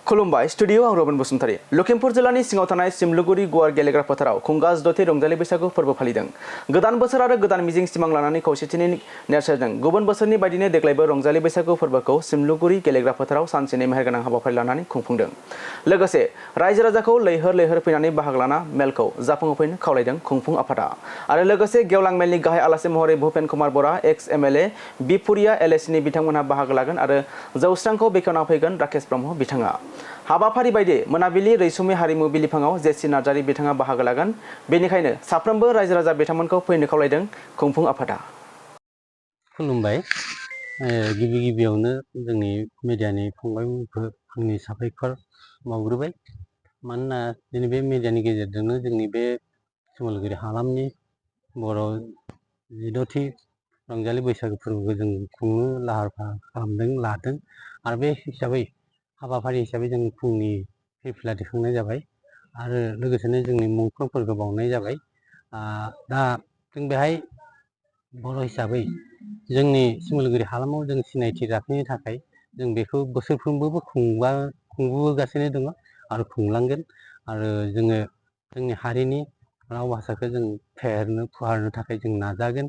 खुलुमबाय स्टुडियो आं रबिन बसुमतारी लखिमपुर जिल्लानि सिङाव थानाय सिमलुगुरि गुवार गेलेग्रा फोथाराव खुंगा 6थि रंजालि बैसागु फोरबो फालिदों। गोदान बोसोर आरो गोदान मिजिं सिमां लानानै खौसेथिनि नेरसोनजों गुबुन बोसोरनि बायदिनो देग्लायबो रंजालि बैसागु फोरबोखौ सिमलुगुरि गेलेग्रा फोथाराव सानसेनि मेहेरगोनां हाबाफारि लानानै खुंफुंदों। लोगोसे रायजो राजाखौ लैहोर लैहोर फैनानै बाहागो लाना मेलखौ जाफुंहोफैनो खावलायदों खुंफुं आफादा। आरो लोगोसे गेवलां मेलनि गाहाय आलासि महरै भुपेन कुमार बरा एक्स एमएलए बिपुरिया एलएसिनि बिथांमोनहा बाहागो लागोन आरो जौस्रांखौ बेखेवना फैगोन राकेश ब्रह्म बिथाङा। हाबाफारि बायदि मोनाबिलि रैसुमै हारिमु बिलिफाङाव जेसि नार्जारी बिथाङा बाहागो लागोन। बेनिखायनो साफ्रोमबो रायजो राजा बिथांमोनखौ फैनो खावलायदों खुंफुं आफादा। खुलुमबाय गिबि गिबियावनो जोंनि मिडियानि फंबायफोरनि साबायखर बावग्रोबाय। मानोना दिनै बे मिडियानि गेजेरजोंनो जोंनि बे सिमलुगुरि हालामनि बर' 16थि रंजालि बैसागु फोरबोखौ जों खुंनो लाहार फाहार लादों आरो बे हिसाबै हाबाफारि हिसाबै जों फुंनि फिरफिला दिखांनाय जाबाय आरो लोगोसेनो जोंनि मुंख्लंफोरखौ बावनाय जाबाय। दा जों बेहाय बर' हिसाबै जोंनि सिमलुगुरि हालामाव जों सिनायथि लाखिनो थाखाय जों बेखौ बोसोरफ्रोमबो खुंबोगासिनो दङ आरो खुंलांगोन आरो जोङो जोंनि हारिनि राव भाषाखौ जों फेहेरनो फुवारनो थाखाय जों नाजागोन।